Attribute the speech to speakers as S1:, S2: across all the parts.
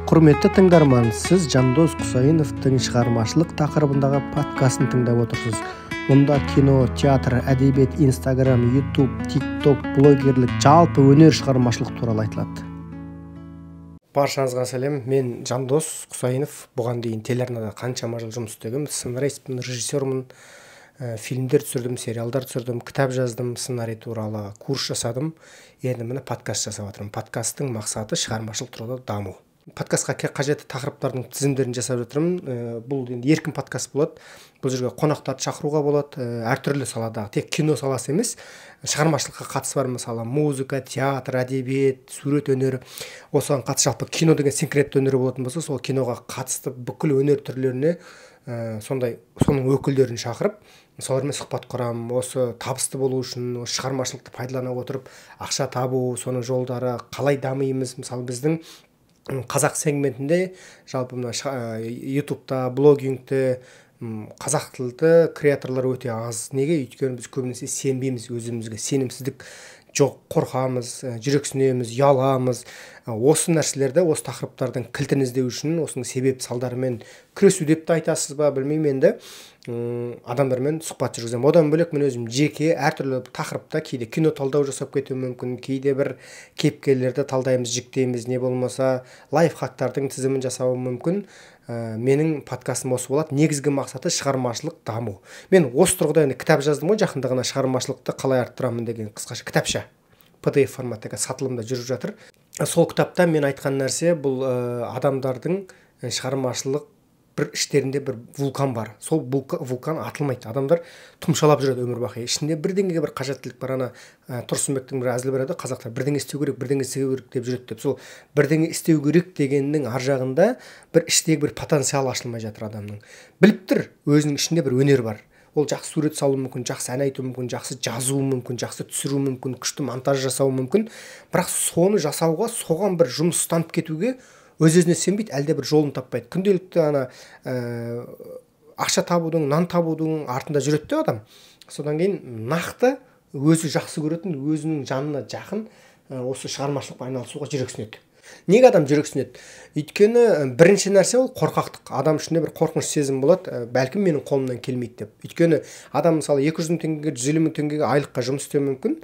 S1: Құрметті тыңдарман, сіз Жандос Құсайыновтың шығармашылық тақырыбындағы подкастын тыңдап отырсыз. Мұнда кино, театр, әдебиет, Инстаграм, Ютуб, ТикТок, блогерлік, жалпы өнер, шығармашылық туралы айтылады. Баршаңызға сәлем, мен Жандос Құсайынов. Бұған дейін телеарнада қаншама жыл жұмыс істегенмін, сценаристпін, режиссермін, фильмдер түсірдім, сериалдар түсірдім, кітап жаздым, сценарий туралы курс жасадым. Енді міне подкаст жасап жатырмын. Подкасттың мақсаты шығармашылық тұрғыда даму. Подкастқа қажетті тақырыптардың тізімдерін жасап жатырмын. Бұл енді еркін подкаст болады. Бұл жерге қонақтарды шақыруға болады. Әртүрлі саладағы, тек кино саласы емес, шығармашылыққа қатысы бар, мысалы, музыка, театр, әдебиет, сурет өнері. Осыған қатысты жалпы кино деген синкретті өнері болатын болса, сол киноға қатысты бүкіл өнер түрлеріне сондай соның өкілдерін шақырып, солармен сұхбат құрамын. Осы табысты болу үшін, осы шығармашылықты пайдалана отырып, ақша табу, соның жолдары, қалай дамимыз. Мысалы, біздің қазақ сегментінде жалпы мына Ютубта, блогингте қазақ тілді креаторлар өте аз. Неге? Өйткені біз көбінесе сенбейміз өзімізге, сенімсіздік жоқ, қорқамыз, жүрексінеміз, ұяламыз. Осы нәрселерді, осы тақырыптардың кілтін іздеу үшін, осының себеп салдарымен күресу деп те айтасыз ба, білмеймін енді, адамдармен сұхбат жүргіземін. Одан бөлек мен өзім жеке әртүрлі тақырыпта кейде кино талдау жасап кетуім мүмкін, кейде бір кейіпкерлерді талдаймыз, жіктейміз, не болмаса лайфхактардың тізімін жасауым мүмкін. Менің подкастым осы болады. Негізгі мақсаты шығармашылық даму. Мен осы тұрғыда енді кітап жаздым ғой, жақында ғана шығармашылықты қалай арттырамын деген қысқаша кітапша PDF форматтағы сатылымда жүріп жатыр. Сол кітапта мен айтқан нәрсе бұл, адамдардың шығармашылық бір іштерінде бір вулкан бар. Сол вулкан атылмайды. Адамдар тұмшалап жүреді өмір бақи. Ішінде бірдеңеге бір қажеттілік бар. Ана Тұрсынбектің бір әзілі бар еді, қазақтар бірдеңе істеу керек, бірдеңе істеу керек деп жүреді деп. Сол бірдеңе істеу керек дегеннің ар жағында бір іштегі бір потенциал ашылмай жатыр адамның. Біліп тұр, өзінің ішінде бір өнер бар. Ол жақсы сурет салуы мүмкін, жақсы ән айтуы мүмкін, жақсы жазуы мүмкін, жақсы түсіруі мүмкін, күшті монтаж жасауы мүмкін. Бірақ соны жасауға, соған бір жұмыс ұстанып кетуге өз-өзіне сенбейді, әлде бір жолын таппайды. Күнделікті ана ақша табудың, нан табудың артында жүреді де адам. Содан кейін нақты өзі жақсы көретін, өзінің жанына жақын осы шығармашылықпен айналысуға жүрексінеді. Неге адам жүрексінеді? Өйткені бірінші нәрсе ол қорқақтық. Адам ішінде бір қорқыныш сезім болады, бәлкім менің қолымнан келмейді деп. Өйткені адам мысалы 200 мың теңгеге, 150 мың теңгеге айлыққа жұмыс істеуі мүмкін.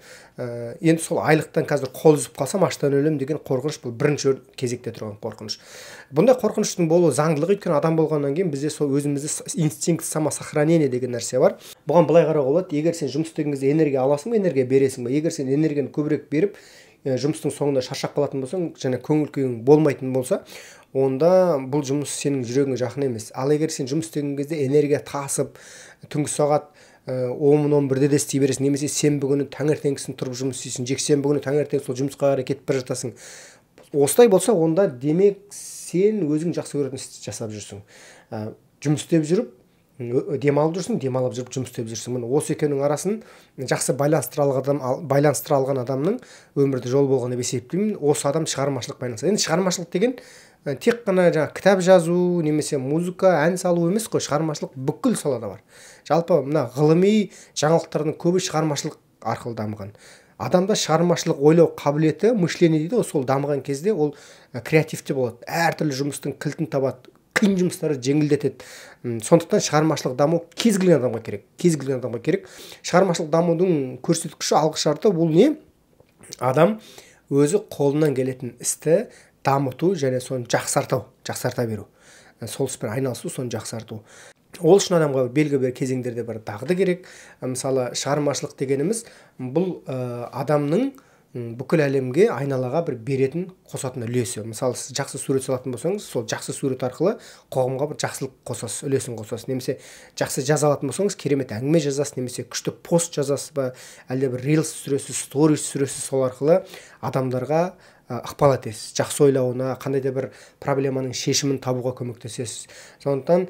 S1: Енді сол айлықтан қазір қол үзіп қалсам, аштан өлемін деген қорқыныш, бұл бірінші кезекте тұрған қорқыныш. Бұндай қорқыныштың болуы заңдылық, өйткені адам болғаннан кейін бізде сол өзімізде инстинкт самосохранения деген нәрсе бар. Бұған былай қарауға болады: егер сен жұмыс істеген кезде энергия аласың ба, энергия бересің ба? Егер сен энергияны көбірек беріп, жұмыстың соңында шаршап қалатын болсаң және көңіл күйің болмайтын болса, онда бұл жұмыс сенің жүрегіңе жақын емес. Ал егер сен жұмыс істеген кезде энергия тасып, түнгі сағат 10-11-де де істей бересің, немесе сенбі күні таңертеңгісін тұрып жұмыс істейсің, жексенбі күні таңертең сол жұмысқа қарай кетіп бара жатасың. Осылай болса, онда демек сен өзің жақсы көретін істі жасап жүрсің. Жұмыс істеп жүріп демалып жүрсің, демалып жүріп жұмыс істеп жүрсің. Міне осы екеуінің арасын жақсы байланыстыра алған адамның өмірде жол болған деп есептеймін. Осы адам шығармашылықпен айналысады. Енді шығармашылық деген тек қана жаңа кітап жазу немесе музыка, ән салу емес қой. Шығармашылық бүкіл салада бар. Жалпы мына ғылыми жаңалықтардың көбі шығармашылық арқылы дамыған. Адамда шығармашылық ойлау қабілеті, мышление дейді ғой, сол дамыған кезде ол креативті болады. Әртүрлі жұмыстың кілтін табады, қиын жұмыстарды жеңілдетеді. Сондықтан шығармашылық даму кез келген адамға керек. Кез келген адамға керек. Шығармашылық дамудың көрсеткіші, алғышарты бұл не? Адам өзі қолынан келетін істі дамыту және соны жақсарту, жақсарта беру. Сол іспен айналысу, соны жақсарту. Ол үшін адамға белгілі бір кезеңдерде бір дағды керек. Мысалы, шығармашылық дегеніміз бұл адамның бүкіл әлемге, айналаға бір беретін, қосатын үлесі. Мысалы, сіз жақсы сурет салатын болсаңыз, сол жақсы сурет арқылы қоғамға бір жақсылық қосасыз, үлесін қосасыз. Немесе жақсы жаза алатын болсаңыз, керемет әңгіме жазасыз, немесе күшті пост жазасыз ба, әлде бір рилс түсіресіз, сторис түсіресіз, сол арқылы адамдарға ықпал етесіз, жақсы ойлауына, қандай да бір проблеманың шешімін табуға көмектесесіз. Сондықтан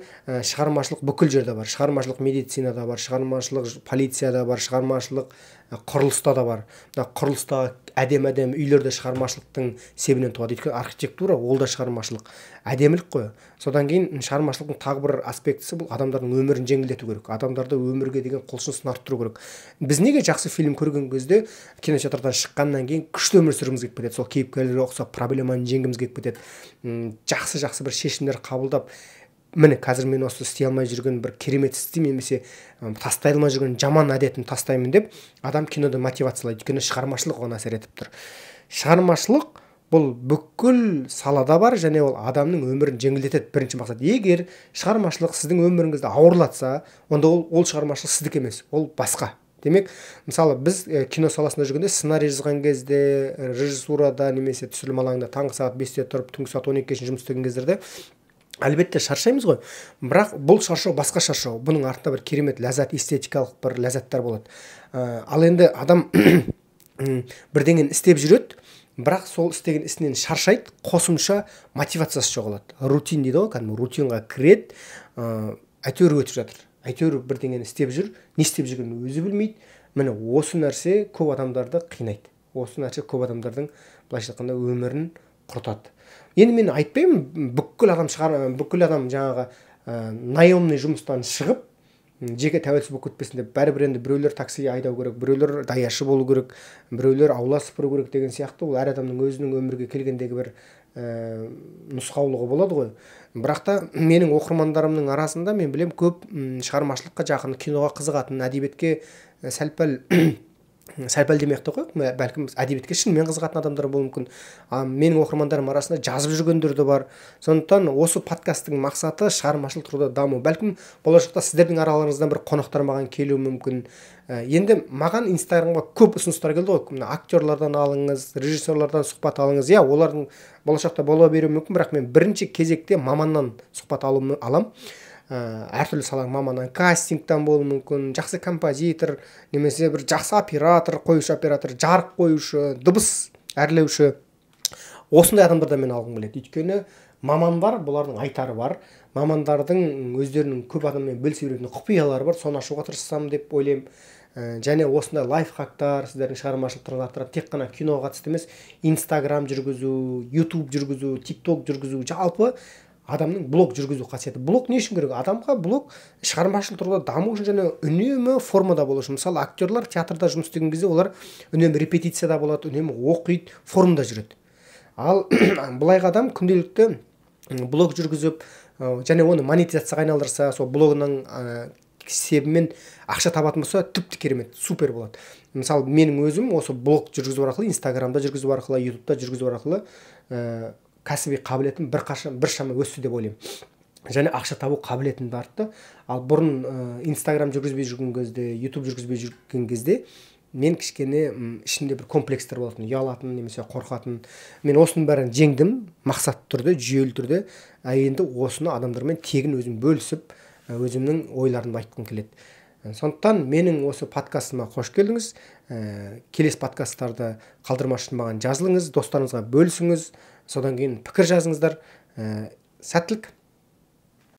S1: шығармашылық бүкіл жерде бар. Шығармашылық медицинада бар, шығармашылық полицияда бар, шығармашылық Құрылыста да бар. Мына құрылыстағы әдемі-әдемі үйлер де шығармашылықтың себебінен туады. Өйткені архитектура ол да шығармашылық, әдемілік қой. Содан кейін шығармашылықтың тағы бір аспектісі бұл адамдардың өмірін жеңілдету керек, адамдарды өмірге деген құлшынысын арттыру керек. Біз неге жақсы фильм көрген кезде кинотеатрдан шыққаннан кейін күшті өмір сүргіміз келіп кетеді, сол кейіпкерлерге ұқсап проблеманы жеңгіміз келіп кетеді, жақсы-жақсы бір шешімдер қабылдап, міне қазір мен осы істей алмай жүрген бір керемет істі немесе тастай алмай жүрген жаман әдетімді тастаймын деп адам кинода мотивациялайды. Өйткені шығармашылық оған әсер етіп тұр. Шығармашылық бұл бүкіл салада бар және ол адамның өмірін жеңілдетеді. Бірінші мақсат. Егер шығармашылық сіздің өміріңізді ауырлатса, онда ол шығармашылық сіздікі емес, ол басқа. Демек, мысалы, біз кино саласында жүргенде сценарий жазған кезде, режиссурада немесе түсірілім алаңында таңғы сағат 5-те тұрып, түнгі сағат 12-ге шейін жұмыс істеген кездерде әлбетте шаршаймыз ғой. Бірақ бұл шаршау басқа шаршау. Бұның артында бір керемет ләззат, эстетикалық бір ләззаттар болады. Ал енді адам бірдеңені істеп жүреді, бірақ сол істеген ісінен шаршайды, қосымша мотивациясы жоғалады. Рутин дейді ғой, кәдімгі рутинға кіреді, әйтеуір өтіп жатыр. Әйтеуір бірдеңені істеп жүр, не істеп жүргенін өзі білмейді. Міне осы нәрсе көп адамдарды қинайды. Осы нәрсе көп адамдардың былайша айтқанда өмірін құртады. Енді мен айтпаймын, бүкіл адам бүкіл адам жаңағы наемный жұмыстан шығып жеке тәуелсіз болып кетпесін деп. Бәрібір енді біреулер такси айдау керек, біреулер даяшы болу керек, біреулер аула сыпыру керек деген сияқты. Ол әр адамның өзінің өмірге келгендегі бір нұсқаулығы болады ғой. Бірақ та менің оқырмандарымның арасында мен білем көп шығармашылыққа жақын, киноға қызығатын, әдебиетке сәл-пәл сәл-пәл демей ақ та қояйық, бәлкім әдебиетке шынымен қызығатын адамдар болуы мүмкін. Менің оқырмандарым арасында жазып жүргендер де бар. Сондықтан осы подкасттың мақсаты шығармашылық тұрғыда даму. Бәлкім болашақта сіздердің араларыңыздан бір қонақтар маған келуі мүмкін. Енді маған Инстаграмға көп ұсыныстар келді ғой. Мына актерлардан алыңыз, режиссерлардан сұхбат алыңыз. Иә, олардың болашақта бола беруі мүмкін, бірақ мен бірінші кезекте маманнан сұхбат алам. Әртүрлі саланың маманынан, кастингтан болуы мүмкін, жақсы композитор, немесе бір жақсы оператор, қоюшы оператор, жарық қоюшы, дыбыс әрлеуші. Осындай адамдардан мен алғым келеді. Өйткені мамандар, бұлардың айтары бар. Мамандардың өздерінің көп адаммен бөлісе беретін құпиялары бар, соны ашуға тырыссам деп ойлаймын. Және осындай лайфхактар сіздердің шығармашылық тұрғыдан арттырады. Тек қана киноға қатысты емес, Инстаграм жүргізу, Ютуб жүргізу, Тикток жүргізу, жалпы адамның блог жүргізу қасиеті. Блог не үшін керек? Адамға блог шығармашылық тұрғыда даму үшін және үнемі формада болу үшін. Мысалы, актерлар театрда жұмыс істеген кезде олар үнемі репетицияда болады, үнемі оқиды, формада жүреді. Ал былайғы адам күнделікті блог жүргізіп, және оны монетизацияға айналдырса, сол блогының себебімен ақша табатын болса, тіпті керемет, супер болады. Мысалы, менің өзім осы блог жүргізу арқылы, Инстаграмда жүргізу арқылы, Ютубта жүргізу арқылы кәсіби қабілетім біршама өсті деп ойлаймын. Және ақша табу қабілетім де артты. Ал бұрын Инстаграм жүргізбей жүрген кезде, Ютуб жүргізбей жүрген кезде мен кішкене ішімде бір комплекстер болатын, ұялатын немесе қорқатын. Мен осының бәрін жеңдім, мақсатты түрде, жүйелі түрде. Енді осыны адамдармен тегін өзім бөлісіп, өзімнің ойларымды айтқым келеді. Сондықтан менің осы подкастыма қош келдіңіз. Келесі подкасттарды қалдырмас үшін маған жазылыңыз, достарыңызға бөлісіңіз, содан кейін пікір жазыңыздар. Сәттілік.